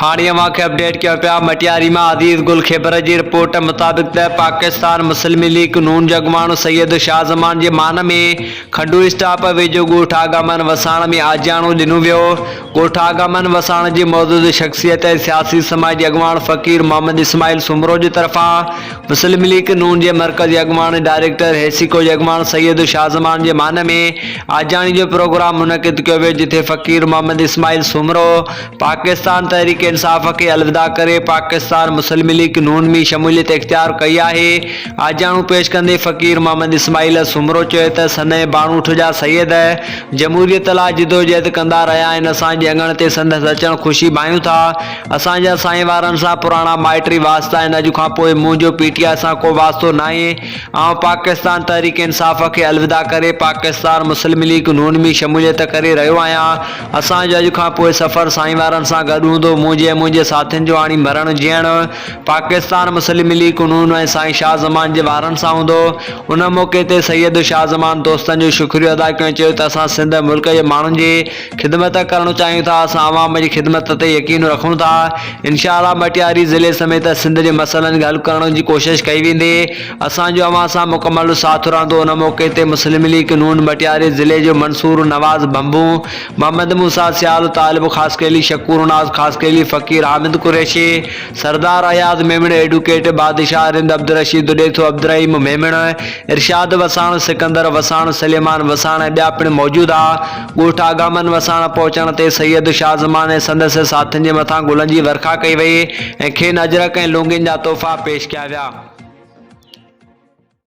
هاڻي اوهان کي اپڊيٽ ڪيون پيا مٽياري مان عزيز گل خيبر جي رپورٽ مطابق ته پاڪستان مسلم ليگ نون جو اڳواڻ سيد شاهه زمان جي مان ۾ کنڊو اسٽاپ ويجهو ڳوٺ آغامن وساڻ ۾ آجياڻو ڏنو ويو ڳوٺ آغامن وساڻ جي معزز شخصيت ۽ سياسي سماجي اڳواڻ فقير محمد اسماعيل سومرو جي طرفان مسلم ليگ نون جي مرڪزي اڳواڻ ڊائريڪٽر حيسيڪو جي اڳواڻ سيد شاهه زمان جي مان ۾ آجياڻي جو پروگرام منعقد ڪيو ويو جتي فقير محمد اسماعيل سومرو پاڪستان تحريڪ انصاف کي الوداع ڪري پاڪستان مسلم ليگ نون ۾ شموليت اختيار ڪئي آهي آجياڻو پيش ڪندي فقير محمد اسماعيل سومرو چيو ته سنئين باڻوٺ جا سيد جمهوريت لاء جدوجهد ڪندا رهيا آهن اسان جي اڱڻ تي سندس اچڻ خوشي ڀانيون ٿا اسان جا سائين وارن سان پراڻا مائٽي واسطا آهن اڄ کان پوء منهنجو پي ٽي آء سان ڪو واسطو ناهي آئون پاڪستان تحريڪ انصاف کي الوداع ڪري پاڪستان مسلم ليگ نون ۾ شموليت ڪري رهيو آهيان اسان جو اڄ کان پوء سفر سائين وارن سان گڏ هوندو منهنجي ۽ منهنجي ساٿين جو هاڻي مرڻ جيئڻ پاڪستان مسلم ليگ نون ۽ سائين شاهه زمان جي وارن سان هوندو ان موقعي تي سيد شاهه زمان دوستن جو شڪريو ادا ڪيو ۽ چيو ته اسان سنڌ ۽ ملڪ جي ماڻهن جي خدمت ڪرڻ چاهيون ٿا اسان عوام جي خدمت تي يقين رکون ٿا انشاء الله مٽياري ضلعي سميت سنڌ جي مسئلن کي حل ڪرڻ جي ڪوشش ڪئي ويندي اسان جو اوهان سان مڪمل ساٿ رهندو ان موقعي تي مسلم ليگ نون مٽياري ضلعي جو منصور نواز ڀنڀون محمد موسيٰ سيال طالب خاصخيلي شڪور ناز خاصخيلي فقير حامد قريشي سردار اياز ميمڻ ايڊوڪيٽ بادشاهه رند عبدالرشيد ڏيٿو عبدالرحيم ميمڻ ارشاد وساڻ سڪندر وساڻ سليمان وساڻ ۽ ٻيا پڻ موجود ها ڳوٺ آغامن وساڻ پهچڻ تي سيد شاهه زمان ۽ سندس ساٿين جي مٿان گلن جي ورکا ڪئي وئي ۽ کين اجرڪ ۽ لونگين جا تحفا پيش ڪيا ويا.